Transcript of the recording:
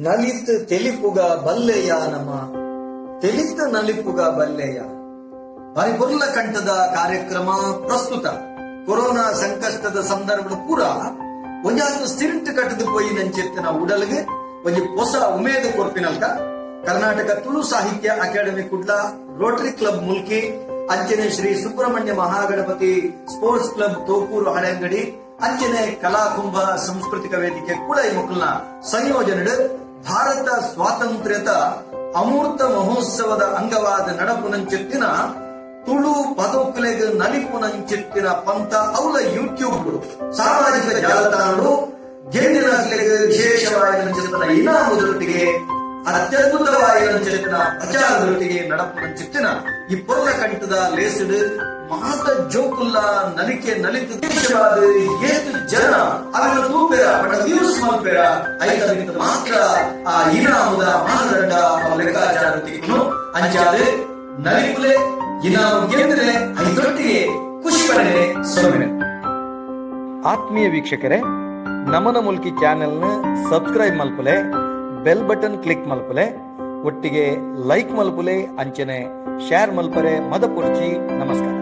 ನಲಿತ್ ತೆಲಿಪುಗ ಬಲ್ಲೆಯ ನಮ ತೆಲಿತ ನಲಿಪುಗ ಬಲ್ಲೆಯ ಬಾರಿ ಕಂಠದ ಕಾರ್ಯಕ್ರಮ ಪ್ರಸ್ತುತ ಕೊರೋನಾ ಸಂಕಷ್ಟದ ಸಂದರ್ಭದ ಪೂರ ಒಂಜಾತು ಸಿರಿಂಟ್ ಕಟ್ಟದು ಪೋಯಿ ನಂಚೆತ್ತಿನ ಉಡಲ್ಗೆ ಒಂಜಿ ಹೊಸ ಉಮೇದು ಕೊರ್ಪಿನಲ್ಕ Karnataka Tulu Sahitya academy Kudla, rotary club Mulki, ಅಂಚನೆ ಶ್ರೀ ಸುಬ್ರಹ್ಮಣ್ಯ ಮಹಾಗಣಪತಿ ಸ್ಪೋರ್ಟ್ಸ್ ಕ್ಲಬ್ ತೋಕೂರು ಹಳೆಂಗಡಿ, ಅಂಚನೆ ಕಲಾಕುಂಭ ಸಾಂಸ್ಕೃತಿಕ ವೇದಿಕೆ ಕುಳೈ ಮುಕುಲ್ನ ಸಂಯೋಜನೆ ಭಾರತ ಸ್ವಾತಂತ್ರ್ಯದ ಅಮೂರ್ತ ಮಹೋತ್ಸವದ ಅಂಗವಾದ ನಡಪುನಂಚೆತ್ತಿನ ತುಳು ಪದೋಕುಲೆಗ್ ನಲಿಪುನಂಚೆತ್ತಿನ ಪಂತ ಅವಲ ಯೂಟ್ಯೂಬ್ ಸಾಮಾಜಿಕ ಜಾಲತಾಣಗಳು ಗೆಂದಿನಕ್ಲೆಗ್ ವಿಶೇಷವಾದ ಇನಾಮುದೊಟ್ಟಿಗೆ ಅತ್ಯದ್ಭುತವಾದ ಪ್ರಚಾರದೊಟ್ಟಿಗೆ ನಡಪುನಂಚೆತ್ತಿನ ಈ ಪೊರ್ಲ ಕಂಠದ ಲೇಸಿಡು ಮಾತ ಜೋಕುಲ್ಲ ನಲಿಕೆ ನಲಿತು ದೇಶವಾದ ಏತು ಜನ ಅವರ ತೂಪೆರ ಬಡ ವ್ಯೂಸ್ ಮಲ್ಪೆರ ಐತ ಮಾತ್ರ ಆ ಇನಾಮುದ ಮಾನದಂಡ ಲೆಕ್ಕಾಚಾರ ತಿಕ್ಕುನು ಅಂಚಾದ ನಲಿಪುಲೆ ಇನಾಮು ಗೆಂದರೆ ಐದೊಟ್ಟಿಗೆ ಖುಷಿ ಪಡೆನೆ ಸೊನ್ನೆ. ಆತ್ಮೀಯ ವೀಕ್ಷಕರೇ, ನಮನ ಮುಲ್ಕಿ ಚಾನೆಲ್ನ ಸಬ್ಸ್ಕ್ರೈಬ್ ಮಲ್ಪುಲೆ, ಬೆಲ್ ಬಟನ್ ಕ್ಲಿಕ್ ಮಲ್ಪುಲೆ, ಒಟ್ಟಿಗೆ ಲೈಕ್ ಮಲ್ಪುಲೆ, ಅಂಚನೆ ಶೇರ್ ಮಲ್ಪರೆ ಮದಪುರ್ಚಿ. ನಮಸ್ಕಾರ.